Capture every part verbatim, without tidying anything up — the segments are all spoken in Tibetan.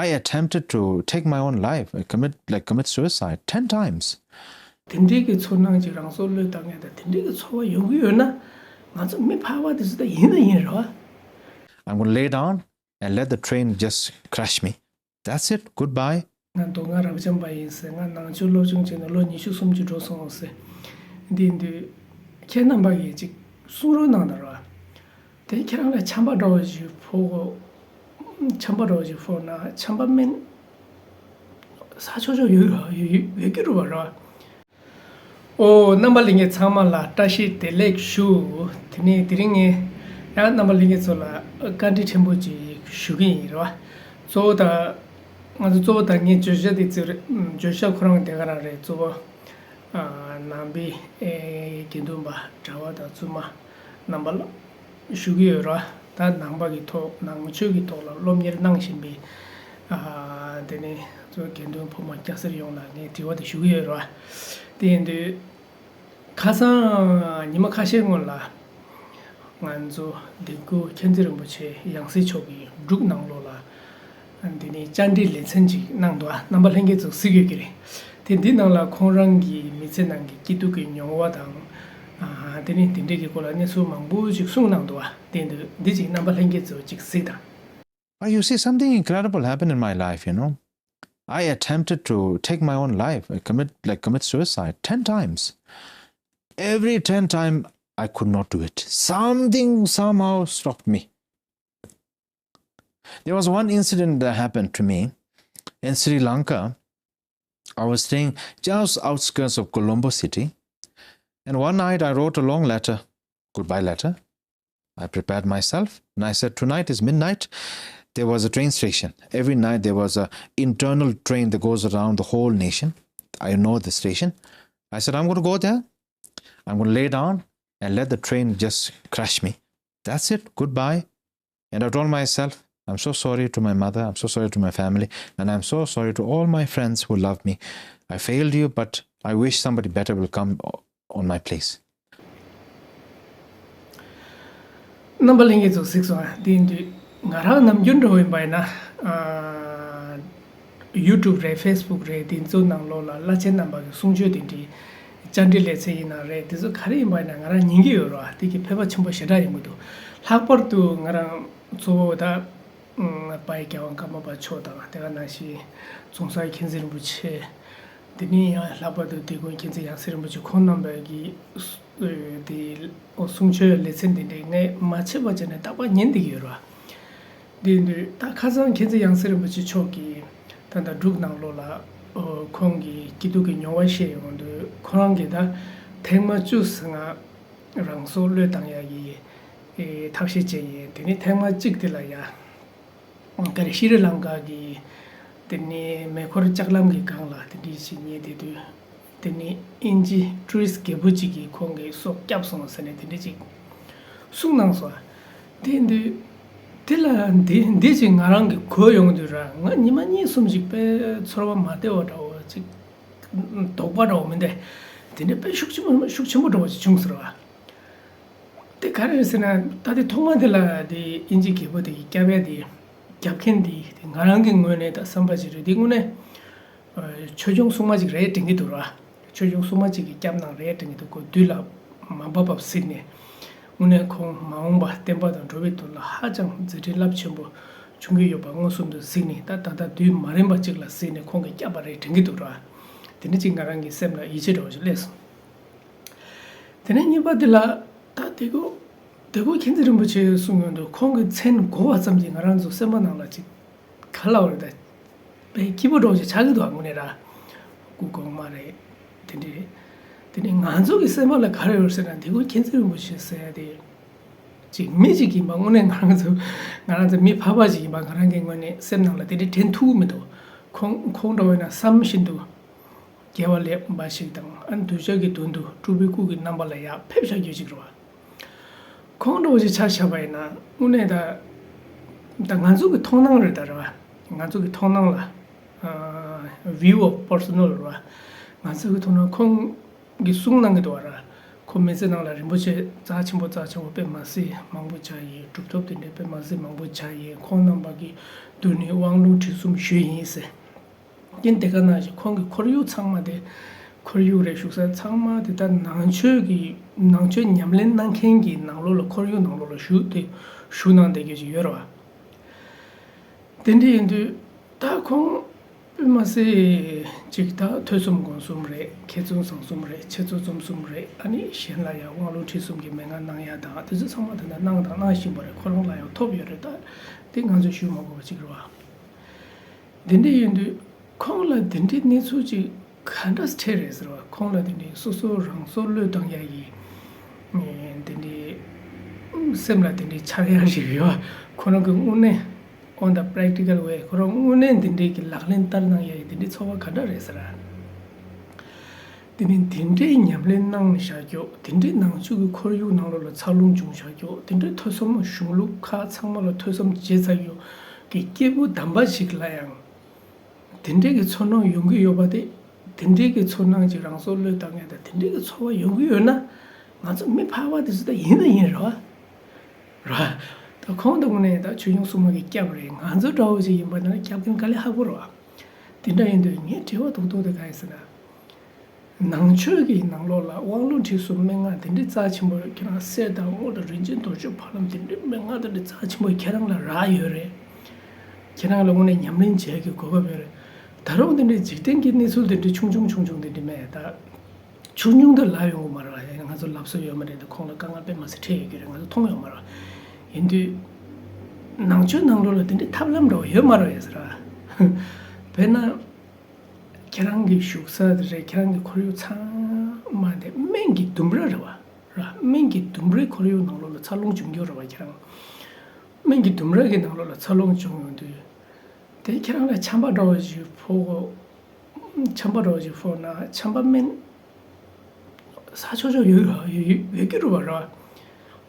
I attempted to take my own life, I commit, like, commit suicide ten times. དེ་འདྲའི་གི་ཚོར་སྣང་ཅིག་རང་སྲོག་བློས་བཏང་ཡ་དང་དེ་འདྲའི་གི་ཚོར་བ་ཡོང་གི་ཡོད་ན། ང་ཚོ་མི་ཕལ་པ་དེ་ཚོ་ད་ཡིན་ན་ཡིན་རེད་བ། I'm gonna lay down and let the train just crush me. That's it. Goodbye. ང་མདོ་སྔགས་རབ་འབྱམས་པ་ཡིན་ཟེར། ང་ནང་ཆོས་སློབ་སྦྱོང་བྱས་ནས་ལོ་ཉི་ཤུ་སུམ་ཅུ་འགྲོ་སོང་ཟེར། འདི་ཡིན་དུས་ཁྱེད་རྣམ་པ་གིས་ཅིག་གསུང་རོགས་གནང་དང་ར། དེ་ཁྱེད་རང་ལ་ཆམ་པ་འདྲ་བོ་ཞིག་ཕོག་གོ། ཆམ་པ་འདྲ་བོ་ཞིག་ཕོག་ན་ཆམ་པ་སྨན་ཟ་ཆོག་ཆོག་ཡོད་ར། ཡོད་ཡོད་ཡོད་ཀྱི་རེད་བ་ར། ཨོ། རྣམ་པ་ལྷན་རྒྱས་ཚང་མ་ལ་བཀྲ་ཤིས་བདེ་ལེགས་ཞུ། དེ་ནས་དེ་རིང་ངས་ཡང་རྣམ་པ་ལྷན་རྒྱས་ཚོ་ལ་བཀའ་འདྲི་ཕྲན་བུ་ཅིག་ཞུ་གི་ཡིན་རེད་བ། གཙོ་བོ་ད་ང་ཚོ་གཙོ་བོ་ད་ངའི་བརྗོད་བྱ་དེ་ཚོ་རེད། བརྗོད་བྱ་ཁོ་རང་དེ་ག་རང་རེད། གཙོ་བོ་ཨ་ནང་པའི་ཨེ་དགེ་འདུན་པ་གྲྭ་བ་དང་བཙུན་མ་རྣམ་པ་ལ་ཞུ་གི་ཡོད་རེད་བ། ད་ནང་པ་གི་ཐོག་ནང་ཆོས་ཀྱི་ཐོག་ལ་སློབ་གཉེར་གནང་བཞིན་པའི་ཨ་དེ་ནས་གཙོ་བོ་དགེ་འདུན་ཕོ་མོ་སྐྱ་སེར་ཡོངས་ལ་ངས་དྲི་བ་དེ་ཞུ་གི་ཡོད་རེད་བ། དེ་ཡིན་དུས། ཁ་སང་ཉི་མ་ཁ་ཤས་སྔོན་ལ་ང་ཚོ་འདི་གུ་མཁྱེན་བརྩེ་རིན་པོ་ཆེ་ཡང་སྲིད་མཆོག་གི་འབྲུག་ནང་ལོགས་ལ་འདི་ནས་བཅར་འདྲི་ལེ་ཚན་ཅིག་གནང་འདུག་ཨ། རྣམ་པ་ལྷན་རྒྱས་ཚོ་གཟིགས་ཡོད་ཀྱི་རེད། དེ་འདི་ནང་ལ་ཁོང་རང་གི་མི་ཚེ་ནང་གི་སྐྱིད་སྡུག་གི་མྱོང་བ་དང་། ཨ་དེ་ནས་དེ་འདྲས་ཀྱི་སྐོར་ལ་གནས་ཚུལ་མང་པོ་ཅིག་གསུངས་གནང་འདུག་ཨ། དེ་འདི་འདི་ཅིག་རྣམ་པ་ལྷན་རྒྱས་ཚོ་ཅིག་གཟིགས་དང་། But you see, something incredible happened in my life, you know. I attempted to take my own life, I commit, like, commit suicide ten times. Every ten time, I could not do it. Something somehow stopped me. There was one incident that happened to me in Sri Lanka. I was staying just outskirts of Colombo city, and one night I wrote a long letter, goodbye letter. I prepared myself and I said, "Tonight is midnight." There was a train station. Every night there was a internal train that goes around the whole nation. I know the station. I said, "I'm going to go there. I'm going to lay down and let the train just crush me. That's it. Goodbye." And I told myself, "I'm so sorry to my mother. I'm so sorry to my family. And I'm so sorry to all my friends who love me. I failed you, but I wish somebody better will come o- on my place." རྣམ་པ་ལྷན་རྒྱས་ཚོ་གཟིགས་སོང་ཨ། དེ་ཡིན་དུས་ང་རང་ནམ་རྒྱུན་འགྲོ་ཡིན་པ་ཡིན་ན། ཨ། YouTube་རེད། Facebook་རེད། དེ་ཚོ་ནང་ལོགས་ལ་བླ་ཆེན་རྣམ་པ་གི་གསུང་ཆོས་དེ་འདྲའི་བཅར་འདྲི་ལེ་ཚན་ཡིན་ན་རེད། དེ་ཚོ་ག་རེ་ཡིན་པ་ཡིན་ན་ང་རང་ཉན་གྱི་ཡོད་རེད་བ། དེ་གི་ཕན་པ་ཆེན་པོ་ཞེ་དྲག་ཡོང་གི་འདུག་ལྷག་པར་དུ་ང་རང་གཙོ་བོ་ད་ཨ་དཔལ་རྒྱལ་དབང་ཀརྨ་པ་མཆོག་དང་དེ་ག་ནང་བཞིན་ཛོང་སའི་མཁྱེན་བརྩེ་རིན་པོ་ཆེ། དེ་ནས་ཡང་ལྷག་པར་དུ་དིལ་མགོ་མཁྱེན་བརྩེ་ཡང་སྲིད་རིན་པོ་ཆེ་ཁོང་རྣམ་པ་གི་དེ་གསུང་ཆོས་ལེ་ཚན་དེ་འདྲའི་ངས་མ་ཆད་པ་བྱས་ནས་རྟག་པར་ཉན་བསྡད་ཀྱི་ཡོད་རེད་བ། དེ་དུས་ད་ཁ་སང་མཁྱེན་བརྩེ་ཡང་སྲིད་རིན་པོ་ཆེ་མཆོག་གིས་ད་ལྟ་འབྲུག་ནང་ལོགས་ལ་ཁོང་གི་སྐྱིད་སྡུག་གི་མྱོང་བ་བཤད་ཡོང་དུས་ཁོ་རང་གིས་ད་ཐེངས་མ་བཅུ་ཟིན་ང་རང་སྲོག་བློས་བཏང་ཡག་གི་ཐབས་ཤེས་བྱས་ཡིན། དེ་ནས་ཐེངས་མ་གཅིག་དེ་ལ་ཡ། ག་རེ་ཤྲི་ལང་ཀ་གི་དེ་ནས་མེ་འཁོར་ལྕགས་ལམ་གྱི་སྒང་ལ་དེ་འདྲ་ཞིག་ཉལ་བསྡད་དུས། དེ་ནས་དབྱིན་ཇི་ཊུ་རི་སི་རྒད་པོ་གཅིག་གིས་ཁོང་གི་སྲོག་བསྐྱབས་སོང་ཟེར་ནས་དེ་འདྲ་ཅིག་གསུངས་གནང་སོང་། དེ་འདི་དེ་ལ་འདི་འདི་ཅིག་ང་རང་གི་གོ་ཡོང་དུས་ར་ང་ཉི་མ་གཉིས་གསུམ་ཅིག་དཔེ་ཚོར་བ་མ་བདེ་བ་འདྲ་བོ་ཅིག་དོགས་པ་འདྲ་བོ་མི་འདུག་དེ་འདྲ་དཔེ་ཤུགས་ཆེན་པོ་ཤུགས་ཆེན་པོ་འདྲ་བོ་ཅིག་བྱུང་ཟེར་བ། དེ་ག་རེ་རེད་ཟེར་ན་ད་དེ་ཐོག་མ་དེ་ལ་དེ་དབྱིན་ཇི་རྒད་པོ་དེ་གིས་བསྐྱབས་ཡ་དེ་བསྐྱབ་མཁན་དེ་དེ་ང་རང་གི་ངོས་ནས་ད་བསམ་པ་ཅིག་རེད། དེ་དངོས་གནས་ཆོས་སྐྱོང་སྲུང་མ་ཅིག་རེད་དྲན་གྱི་འདུག་ར། ཆོས་སྐྱོང་སྲུང་མ་ཅིག་གིས་བསྐྱབས་གནང་རེད་དྲན་གྱི་འདུག་ཁོ་དུས་ལ་མ་བབས་བབས་གཟིགས་ནས། དངོས་གནས་ཁོང་མ་འོངས་པ་བསྟན་པ་དང་འགྲོ་བའི་དོན་ལ་ཧ་ཅང་མཛད་འཕྲིན་རླབས་ཆེན་པོ་བྱུང་གི་ཡོད་པ་མངོན་སུམ་དུ་གཟིགས་ནས། ད་ད་ལྟ་དུས་མ་རན་པ་ཅིག་ལ་གཟིགས་ནས་ཁོང་གིས་བསྐྱབས་པ་རེད་དྲན་གྱི་འདུག་ར། དེ་འདྲ་ཅིག་ང་རང་གི་སེམས་ལ་ཡིད་ཆེས་འདྲ་བོ་ཞིག་སླེབས་སོང་། དེ་ནས་གཉིས་པ་དེ་ལ་ད་དེ་གོ་དེ་གོ་མཁྱེན་བརྩེ་རིན་པོ་ཆེ་གསུངས་ཡོང་དུས་ཁོང་གི་མཚན་གོ་བ་ཙམ་གྱིས་ང་རང་ཚོ་སེམས་པ་ནང་ལ་ཅིག་ག་ལབ་རེད་ད། དཔེ་སྐྱིད་པོ་འདྲ་བོ་ཞིག་ཆགས་ཀྱི་འདུག་ཨ། དངོས་གནས་ར། སྐུ་གོང་མ་རེད། དེ་འདྲ་རེད། དེ་ནས་ང་ཚོ་གི་སེམས་པ་ལ་ག་རེ་ཡོད་ཟེར་ན་དེ་གོ་མཁྱེན་བརྩེ་རིན་པོ་ཆེ་ཟེར་ཡ་དེ། ཅིག་མི་ཅིག་ཡིན་པ་དངོས་གནས་ང་རང་ཚོ་ང་རང་ཚོ་མི་ཕལ་པ་ཞིག་ཡིན་པ་ང་རང་གི་ངོས་ནས་སེམས་ནང་ལ་དེ་འདྲ་དྲན་ཐུབ་ཀྱི་མི་འདུག་ཁོང་ཁོང་འདྲ་བོ་ཡིན་ན་བསམ་བཞིན་དུ། དགེ་བ་ལེགས་པ་ཞིག་དང་ཨ་གདུལ་བྱ་གི་དོན་དུ་སྤྲུལ་པའི་སྐུ་གི་རྣམ་པ་ལ་ཡར་ཕེབས་བཞག་རྒྱུ་ཅིག་རེད་བ། ཁོང་འདྲ་བོ་ཞིག་ཆ་བཞག་པ་ཡིན་ན་དངོས་གནས་ད་ད་ང་ཚོ་གི་མཐོང་སྣང་རེད་ད་རེད་བ། ང་ཚོ་གི་མཐོང་སྣང་ལ་ཨ་view of personal་རེད་བ། ང་ཚོ་གི་མཐོང་སྣང་ཁོང་གིས་གསུངས་གནང་གི་འདུག་བ་ར། ཁོ་མི་ཚེ་ནང་ལ་རིན་པོ་ཆེ་རྩ་ཆེན་པོ་རྩ་ཆེན་པོ་དཔེ་མ་སྲིད་མང་པོ་བྱས་ཡིན། གྲུབ་ཐོབ་དེ་འདྲའི་དཔེ་མ་སྲིད་མང་པོ་བྱས་ཡིན། ཁོང་རྣམ་པ་གི་མདུན་ནས་དབང་ལུང་ཁྲིད་གསུམ་ཞུས་ཡིན་ཟེར། རྐྱེན་དེ་ག་ནང་བཞིན་ཁོང་གི་ཁོར་ཡུག་ཚང་མ་དེ། ཁོར་ཡུག་རེད། བཞུགས་ས་ཚང་མ་དེ་ད་ནང་ཆོས་ཀྱི་ནང་ཆོས་ཉམས་ལེན་གནང་མཁན་གྱི་ནང་ལོགས་ལ་ཁོར་ཡུག་ནང་ལོགས་ལ་བཞུགས་ཏེ་བཞུགས་གནང་བསྡད་མཁན་ཞིག་ཡོད་རེད་བ། དེ་འདྲ་ཡིན་དུས་ད་ཁོང་དཔེ་མ་སྲིད་ཅིག་ད་ཐོས་བསམ་སྒོམ་གསུམ་རེད། མཁས་བཙུན་བཟང་གསུམ་རེད། འཆད་རྩོད་རྩོམ་གསུམ་རེད། ཨ་ནི་གཞན་ལ་ཡང་དབང་ལུང་ཁྲིད་གསུམ་གྱི་མན་ངག་གནང་ཡ་དང་དེ་ཚོ་ཚང་མ་ད་ལྟ་གནང་དང་གནང་བཞིན་པ་རེད། ཁོ་རང་ལ་ཡང་ཐོབ་ཡོད་རེད། ད་དེ་ང་ཚོས་ཞུ་མ་དགོས་པ་ཅིག་རེད་བ། དེ་འདྲ་ཡིན་དུས་ཁོང་ལ་དེ་འདྲའི་གནས་ཚུལ་ཅིག་ག་འདྲ་འཕྲད་རེད་ཟེར་བ། ཁོང་ལ་དེ་འདྲའི་སོ་སོ་རང་སྲོག་བློས་བཏང་ཡ་ཡི་དེ་འདྲའི་སེམས་ལ་དེ་འདྲའི་འཆར་ཡ་ཞིག་ཡོད། ཁོ་རང་གི་དངོས་གནས་on the practical way ཁོ་རང་དངོས་གནས་དེ་འདྲའི་གི་ལག་ལེན་བསྟར་གནང་ཡ་ཡི་དེ་འདྲའི་ཚོར་བ་ག་འདྲ་རེད་ཟེར། དེ་ནི་དེ་འདྲའི་ཉམས་ལེན་གནང་བཞག་རྒྱུ། དེ་འདྲའི་ནང་ཆོས་ཀྱི་ཁོར་ཡུག་ནང་ལོགས་ལ་འཚར་ལོངས་བྱུང་བཞག་རྒྱུ། དེ་འདྲའི་ཐོས་བསམ་གཞུང་ལུགས་ཁག་ཚང་མ་ལ་ཐོས་བསམ་བྱས་ཚར་རྒྱུ་གི་སྐྱེས་བུ་དམ་པ་ཞིག་ལ་ཡང་དེ་འདྲའི་གི་ཚོར་སྣང་ཡོང་གི་ཡོད་པ་དེ། དེ་འདྲའི་གི་ཚོར་སྣང་ཅིག་རང་སྲོག་བློས་བཏང་མཁན་དང་དེ་འདྲའི་གི་ཚོར་བ་ཡོང་གི་ཡོད་ན། ང་ཚོ་མི་ཕལ་པ་དེ་ཚོ་ད་ཡིན་ད་ཡིན་རེད་བ། རེད་བ། ད་ཁོང་དང་དངོས་གནས་ད་ཆོས་སྐྱོང་སྲུང་མ་གི་སྐྱབས་རེད། ང་ཚོ་འདྲ་བོ་ཞིག་ཡིན་པ་ན་སྐྱབས་མཁན་དཀའ་ལས་ཁག་པོ་རེད་བ། དེ་འདྲ་ཡིན་དུས་ངའི་དྲི་བ་རྡོག་རྡོག་དེ་ག་ཡིན་ཟེར་ན། ནང་ཆོས་ཀྱི་ནང་ལོགས་ལ་དབང་ལུང་ཁྲིད་གསུམ་མན་ངག་དེ་འདྲའི་རྩ་ཆེན་པོ་ཁྱེད་རང་གསེར་དང་དངུལ་དང་རིན་ཆེན་རྡོ་རྗེ་ཕ་ལམ་དེ་འདྲའི་མན་ངག་དེ་འདྲའི་རྩ་ཆེན་པོ་ཁྱེད་རང་ལ་རག་ཡོད་རེད། ཁྱེད་རང་ལ་དངོས་གནས་ཉམས་ལེན་བྱེད་ཀྱི་གོ་སྐབས་ཡོད་རེད། ད་རུང་དེ་འདྲའི་འཇིག་རྟེན་གྱི་གནས་ཚུལ་དེ་འདྲའི་ཆུང་ཆུང་ཆུང་ཆུང་དེ་འདྲ་མེད་ད། ཆུང་ཆུང་དུ་ལབ་ཡོང་གི་མ་རེད་བ། ཡང་ང་ཚོ་ལབ་སྲོལ་ཡོད་མ་རེད་དེ། ཁོང་ལ་དཀའ་ངལ་དཔེ་མ་སྲིད་འཕྲད་ཡོད་ཀྱི་རེད། ང་ཚོ་མཐོང་ཡོད་མ་རེད་བ། ཡིན་དུས་ནང་ཆོས་ནང་ལོགས་ལ་དེ་འདྲའི་ཐབས་ལམ་འདྲ་བོ་ཡོད་མ་རེད་ཟེར་བ། དཔེར་ན། ཁྱེད་རང་གི་བཞུགས་ས་དེ་རེད། ཁྱེད་རང་གི་ཁོར་ཡུག་ཚང་མ་དེ་སྨན་གྱི་ལྡུམ་ར་རེད་བ། ར་སྨན་གྱི་ལྡུམ་རའི་ཁོར་ཡུག་ནང་ལོགས་ལ་འཚར་ལོངས་བྱུང་རྒྱུ་རེད་བ། ཁྱེད་རང་སྨན་གྱི་ལྡུམ་ར་གི་ནང་ལོགས་ལ་འཚར་ལོངས་བྱུང་ཡོང་དུས། དེ་ཁྱེད་རང་ལ་ཆམ་པ་འདྲ་བོ་ཞིག་ཕོག་གོ། ཆམ་པ་འདྲ་བོ་ཞིག་ཕོག་ན་ཆམ་པ་སྨན་ཟ་ཆོག་ཆོག་ཡོད་ར་ཡོད་ཡོད་ཡོད་ཀྱི་རེད་བ་ར། འོ་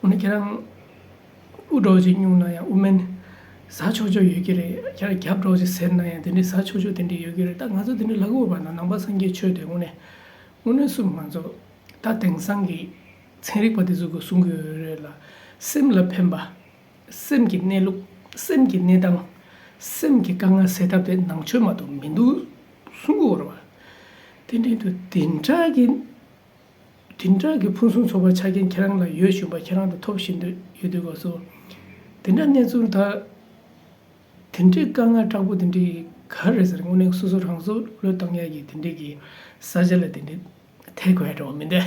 ན་ཁྱེད་རང་དབུགས་འདྲ་བོ་ཞིག་སྙུང་ན་ཡང་དབུགས་སྨན་ཟ་ཆོག་ཆོག་ཡོད་ཀྱི་རེད། ཁྱེད་རང་རྒྱབ་འདྲ་བོ་ཞིག་ཟེར་ན་ཡང་དེ་འདྲའི་ཟ་ཆོག་ཆོག་དེ་འདྲའི་ཡོད་ཀྱི་རེད། ད་ང་ཚོ་དེ་འདྲའི་ལབ་དགོས་པ་ན་ནང་པ་སངས་རྒྱས་ཆོས་དེ་དངོས་གནས་དངོས་གནས་སུ་ང་ཚོ་ད་དེང་སང་གི་ཚན་རིག་པ་དེ་ཚོ་གིས་གསུང་གི་ཡོད་རེད་ལ། སེམས་ལ་ཕན་པ། སེམས་ཀྱི་གནས་ལུགས། སེམས་ཀྱི་གནས་སྟངས། སེམས་ཀྱི་དཀའ་ངལ་སེལ་ཐབས་དེ་ནང་ཆོས་མ་གཏོགས་མི་འདུག་གསུང་གི་ཡོད་རེད་བ། དེ་འདྲའི་དུས་དེ་འདྲ་གི་དེ་འདྲ་གི་ཕུན་སུམ་ཚོགས་པ་ཆ་རྐྱེན་ཁྱེད་རང་ལ་ཡོད་བཞིན་པ། ཁྱེད་རང་དང་ཐོབ་བཞིན་དུ་ཡོད་དུས་སྐབས་སུ། དེ་འདྲ་གནས་ཚུལ་ད། དེ་འདྲའི་དཀའ་ངལ་དྲག་པོ་དེ་འདྲའི་ག་རེ་ཟེར། དངོས་གནས་སོ་སོ་རང་སྲོག་བློས་བཏང་ཡག་གི་དེ་འདྲའི་གི་ས་ཆ་ལ་དེ་འདྲའི་ཐད་དགོས་ཡ་འགྲོ་བ་མིན་ཏེ།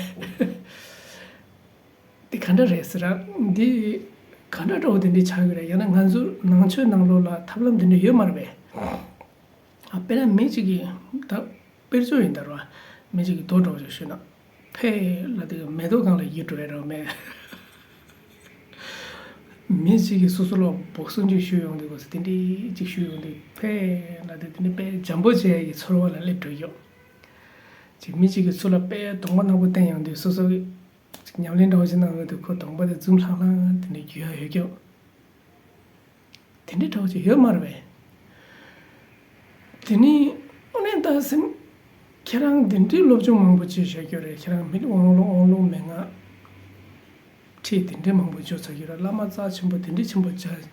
འདི་ག་འདྲ་རེད་ཟེར་ར། འདི་ག་འདྲ་འདྲ་བོ་དེ་འདྲའི་ཆགས་ཀྱི་རེད། ཡང་ན་ང་ཚོ་ནང་ཆོས་ནང་ལོགས་ལ་ཐབས་ལམ་དེ་འདྲ་ཡོད་མ་རེད་པས། ཨ་དཔེར་ན་མི་གཅིག་གིས་ད་དཔེར་བརྗོད་ཡིན་ད་ར། མི་གཅིག་གིས་རྡོ་འདྲ་བོ་ཞིག་གཞུས་ན་ཕེ་ལ་དེ་མེ་ཏོག་སྒང་ལ་ཡིབ་འགྲོ་ཡ་འདྲ་བོ་མེད། མི་གཅིག་གིས་སོ་སོ་ལ་འབོག་སོ་གཅིག་གཞུས་ཡོང་དུས་སྐབས་སུ་དེ་འདྲའི་གཅིག་གཞུས་ཡོང་དུས་ཕེ་ལ་དེ་དེ་འདྲའི་དཔེ་འཇམ་པོ་བྱས་ཀྱི་ཚོར་བ་ལ་སླེབས་འགྲོ་ཡོད། གཅིག་མི་གཅིག་གིས་སོ་ལ་དཔེ་གདོང་པ་ནག་པོ་བསྟན་ཡོང་དུས་སོ་སོ་གི་ཉམས་ལེན་འདྲ་བོ་ཞིག་གནང་ཡོང་དུས་ཁོ་གདོང་པ་དེ་འཛུམ་ལྷང་ལྷང་དེ་འདྲ་རྒྱུ་ཡ་ཡོད་ཀྱང་། དེ་འདྲའི་འདྲ་བོ་ཞིག་ཡོད་མ་རེད་པས། དེ་ནི་དངོས་གནས་ད་སེམས། ཁྱེད་རང་དེ་འདྲའི་སློབ་སྦྱོང་མང་པོ་བྱས་བཞག་རྒྱུ་རེད། ཁྱེད་རང་མི་དབང་ལུང་དབང་ལུང་མན་ངག་ཁྲིད་དེ་འདྲའི་མང་པོ་འཇོག་ཚར་རྒྱུ་རེད། བླ་མ་རྩ་ཆེན་པོ་དེ་འདྲའི་ཆེན་པོ་མཇལ་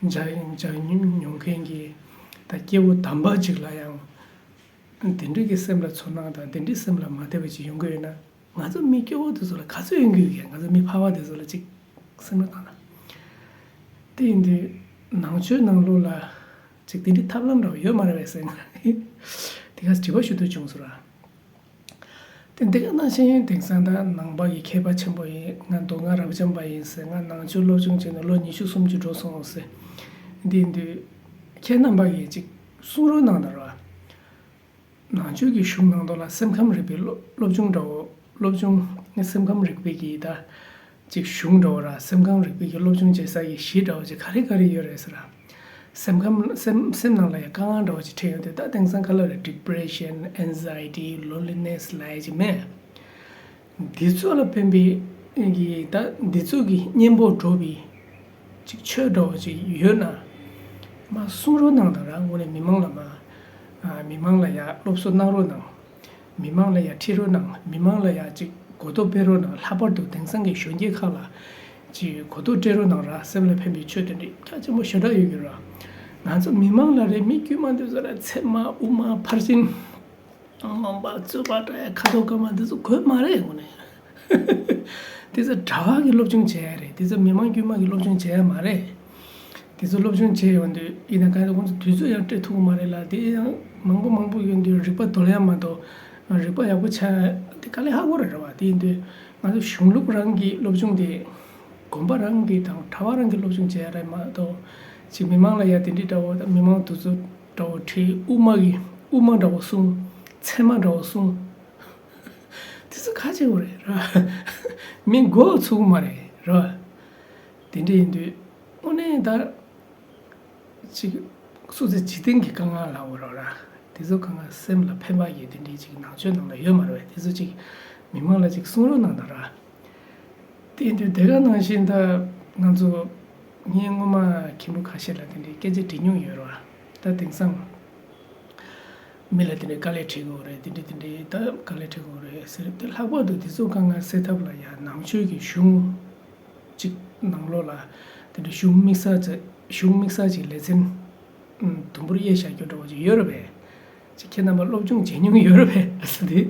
མཇལ་མཇལ་མྱོང་མཁན་གྱི་ད་སྐྱེ་བོ་དམ་པ་ཅིག་ལ་ཡང་། དེ་འདྲའི་གི་སེམས་ལ་ཚོར་སྣང་དང་དེ་འདྲའི་སེམས་ལ་མ་བདེ་བ་ཅིག་ཡོང་གི་ཡོད་ན། ང་ཚོ་མི་སྐྱོ་བོ་དེ་ཚོ་ལ་ག་ཚོད་ཡོང་གི་ཡོད་ཀྱི། ང་ཚོ་མི་ཕལ་པ་དེ་ཚོ་ལ་ཅིག་སེམས་ལ་བཏང་ན། དེ་ཡིན་དུས་ནང་ཆོས་ནང་ལོགས་ལ་ཅིག་དེ་འདྲའི་ཐབས་ལམ་འདྲ་བོ་ཡོད་མ་རེད་པས་ཟེར་ན། དེ་ག་དྲི་བ་ཞུ་འདོད་བྱུང་སོང་ར། དེ་འདི་ག་ནང་བཞིན་དེང་སང་ད་ནང་པ་གི་མཁས་པ་ཆེན་པོ་ཡིན། ང་མདོ་སྔགས་རབ་འབྱམས་པ་ཡིན་ཟེར། ང་ནང་ཆོས་སློབ་སྦྱོང་བྱས་ནས་ལོ་ཉི་ཤུ་སུམ་ཅུ་འགྲོ་སོང་ཟེར། འདི་ཡིན་དུས་ཁྱེད་རྣམ་པ་གིས་ཅིག་གསུང་རོགས་གནང་དང་ར། ནང་ཆོས་ཀྱི་གཞུང་ནང་དོན་ལ་སེམས་ཁམས་རིག་པའི་སློབ་སློབ་སྦྱོང་འདྲ་བོ། སློབ་སྦྱོང་ནི་སེམས་ཁམས་རིག་པའི་གི་ད་ཅིག་གཞུང་འདྲ་བོ་ར། སེམས་ཁམས་རིག་པའི་གི་སློབ་སྦྱོང་བྱེད་ས་གི་གཞི་འདྲ་བོ་ཅིག་ག་རེ་ག་རེ་ཡོད་རེད་ཟེར་ར། སེམས་ཁམས་སེམས་སེམས་ནང་ལ་ཡང་དཀའ་ངལ་འདྲ་བོ་ཅིག་འཕྲད་ཡོང་དུས་ད་དེང་སང་ག་ལ་རེད། depression, anxiety, loneliness ལབ་ཡ་ཅིག་མེད། འདི་ཚོ་ལ་ཕན་པའི་གི་ད་འདི་ཚོ་གི་གཉེན་པོ་འགྲོ་བའི་ཅིག་ཆོས་འདྲ་བོ་ཅིག་ཡོད་ན་མ་གསུང་རོགས་གནང་དང་ར། དངོས་གནས་མི་མང་ལ་མ་ཨ་མི་མང་ལ་ཡ་སློབ་གསོ་གནང་རོགས་གནང་། མི་མང་ལ་ཡ་ཁྲིད་རོགས་གནང་། མི་མང་ལ་ཡ་ཅིག་ གོ་རྟོགས་སྤེལ་རོགས་གནང་། ལྷག་པར་དུ་དེང་སང་གི་གཞོན་སྐྱེས་ཁག་ལ་ཅིག་གོ་རྟོགས་སྤྲད་རོགས་གནང་ར། སེམས་ལ་ཕན་པའི་ཆོས་དེ་འདྲ་རྒྱ་ཆེན་པོ་ཞེ་དྲག་ཡོད་ཀྱི་ར། ང་ཚོ་མི་མང་ལ་རེད། མི་དཀྱུས་མ་འདི་ཚོ་ལ་ཚེར་མ་དབུ་མ་ཕར་ཕྱིན། རྔོན་པ་རྩོད་པ་འདྲ་ཡ་ཁ་དོག་དཀར་དམར་འདི་ཚོ་དགོས་མ་རེད་དངོས་གནས། དེ་ཚོ་གྲྭ་པ་གི་སློབ་སྦྱོང་བྱེད་ཡ་རེད། དེ་ཚོ་མི་མང་དཀྱུས་མ་གི་སློབ་སྦྱོང་བྱེད་ཡ་མ་རེད། དེ་ཚོ་སློབ་སྦྱོང་བྱེད་ཡོང་དུས་ཡིན་ན་ག་རེ་ཁོང་ཚོ་དུས་ཚོད་ཡང་སྤྲད་ཐུབ་ཀྱི་མ་རེད་ལ། དེ་ཡང་མང་པོ་མང་པོ་ཡོང་དུས་རིག་པ་རྡོལ་ཡ་མ་གཏོགས་རིག་པ་ཡག་པོ་ཆགས་ཡ་དེ་དཀའ་ལས་ཁག་པོ་རེད་ར་བ། དེ་ཡིན་དུས་ང་ཚོ་གཞུང་ལུགས་རང་གི་སློབ་སྦྱོང་དེ་དགོན་པ་རང་གི་དང་གྲྭ་པ་རང་གི་སློབ་སྦྱོང་བྱེད་ཡ་རེད་མ་གཏོགས་ཅིག་མི་མང་ལ་ཡ་དེ་འདྲི་འདྲ་བོ་དང་མི་མང་དུས་ཚོད་འདྲ་བོ་ཁྲིད། དབུ་མ་གི་དབུ་མ་འདྲ་བོ་གསུང་། ཚད་མ་འདྲ་བོ་གསུང་། དེ་ཚོ་ག་བྱེད་དགོས་རེད་ར། མི་མགོ་ཚུགས་མ་རེད་ར། དེ་འདྲ་ཡིན་དུས་དངོས་གནས་ད་ཅིག་སུ་ཚོད་འཇིག་རྟེན་གྱི་དཀའ་ངལ་ལ་འོ་རོགས་ར། དེ་ཚོ་དཀའ་ངལ་སེམས་ལ་ཕན་པ་ཡོད་དེ་འདྲའི་ཅིག་ནང་ཆོས་ནང་ལ་ཡོད་མ་རེད་པས། དེ་ཚོ་ཅིག་མི་མང་ལ་ཅིག་གསུང་རོགས་གནང་དང་ར། དེ་ཡིན་དུས་དེ་ག་ནང་བཞིན་ད་ང་ཚོ་ངས་སྔོན་མ་མཁན་པོ་ཁ་ཤས་ལ་དེ་འདྲའི་སྐད་ཆ་དྲི་མྱོང་ཡོད་རེད་བ། ད་དེང་སང་མི་ལ་དེ་འདྲའི་དཀའ་ལས་འཕྲད་ཀྱི་ཡོད་རེད། དེ་འདྲའི་དེ་འདྲའི་ད་དཀའ་ལས་འཕྲད་ཀྱི་ཡོད་རེད་ཟེར། དེ་ལྷག་པར་དུ་དེ་ཚོ་དཀའ་ངལ་སེལ་ཐབས་ལ་ཡང་ནང་ཆོས་ཀྱི་གཞུང་གཅིག་ནང་ལོགས་ལ་དེ་འདྲའི་གཞུང་དམིགས་བསལ་ཅིག་གཞུང་དམིགས་བསལ་ཅིག་ལེ་ཚན་དུམ་བུར་དབྱེ་བཞག་རྒྱུ་འདྲ་བོ་ཅིག་ཡོད་རེད་པས། ཅིག་ཁྱེད་རྣམ་པ་སློབ་སྦྱོང་བྱེད་མྱོང་ཡོད་རེད་པས་ཨ་ས་དེ།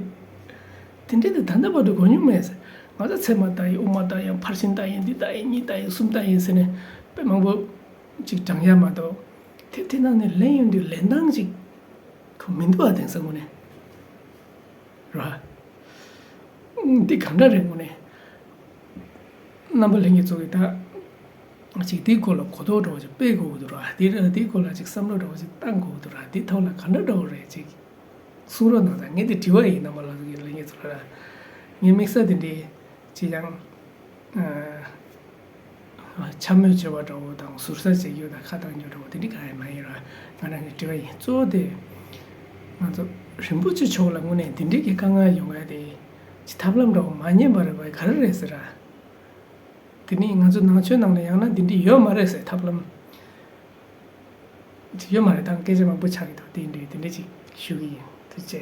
དེ་འདྲའི་དེ་ད་ལྟ་བར་དུ་གོ་མྱོང་མེད། ང་ཚོ་ཚད་མ་ལྟ་ཡིན། དབུ་མ་ལྟ་ཡིན། ཕར་ཕྱིན་ལྟ་ཡིན། འདི་ལྟ་ཡིན། གཉིས་ལྟ་ཡིན། གསུམ་ལྟ་ཡིན་ཟེར་ནས་དཔེ་མང་པོ་ཅིག་བགྲང་ཡ་མ་གཏོགས། དེ་དེ་ནང་ནས་ལེན་ཡོང་དུས་ལེན་སྟངས་ཅིག་ཁོ་མི་འདུག་ཨ། དེང་སང་དངོས་གནས་ར། འདི་གང་འདྲ་རེད་དངོས་གནས། རྣམ་པ་ལྷན་རྒྱས་ཚོ་གིས་ད་ཅིག་འདིའི་སྐོར་ལ་གོ་རྟོགས་འདྲ་བོ་ཅིག་སྤེལ་དགོས་ཀྱི་འདུག་ར། འདི་འདིའི་སྐོར་ལ་ཅིག་བསམ་བློ་འདྲ་བོ་ཅིག་བཏང་དགོས་ཀྱི་འདུག་ར། འདི་ཐོག་ལ་ག་འདྲ་འདྲ་བོ་རེད་ཅིག་གསུང་རོགས་གནང་དང་། ངས་འདི་དྲི་བ་ཡིན། རྣམ་པ་ལྷན་རྒྱས་ཚོ་ལ་ར། ངས་དམིགས་བསལ་དེ་འདྲའི་ཅིག་ཡང་འཆམ་མོལ་བྱེད་པ་འདྲ་བོ་དང་ཟུར་ཟ་བྱེད་རྒྱུ་དང་ཁ་གཏང་རྒྱུ་འདྲ་བོ་དེ་འདྲ་གང་ཡང་མ་ཡིན་ར། ང་རང་གི་དྲི་བ་ཡིན། གཙོ་བོ་དེ་ང་ཚོ་རིན་པོ་ཆེ་མཆོག་ལ་དངོས་གནས་འདི་འདྲའི་གི་དཀའ་ངལ་ཡོང་ཡ་དེ་ཅིག་ཐབས་ལམ་འདྲ་བོ་མ་རྙེད་པ་རེད་པ། ག་རེ་རེད་ཟེར་ར། དེ་ནི་ང་ཚོ་ནང་ཆོས་ནང་ལ་ཡང་ན་འདི་འདྲའི་ཡོད་མ་རེད་ཟེར་ཐབས་ལམ་ཅིག་ཡོད་མ་རེད། ད་སྐད་ཆ་མང་པོ་ཆགས་ཀྱི་འདུག་དེ་འདྲའི་དེ་འདྲ་ཅིག་ཞུ་གི་ཡིན། ཐུགས་རྗེ་ཆེ།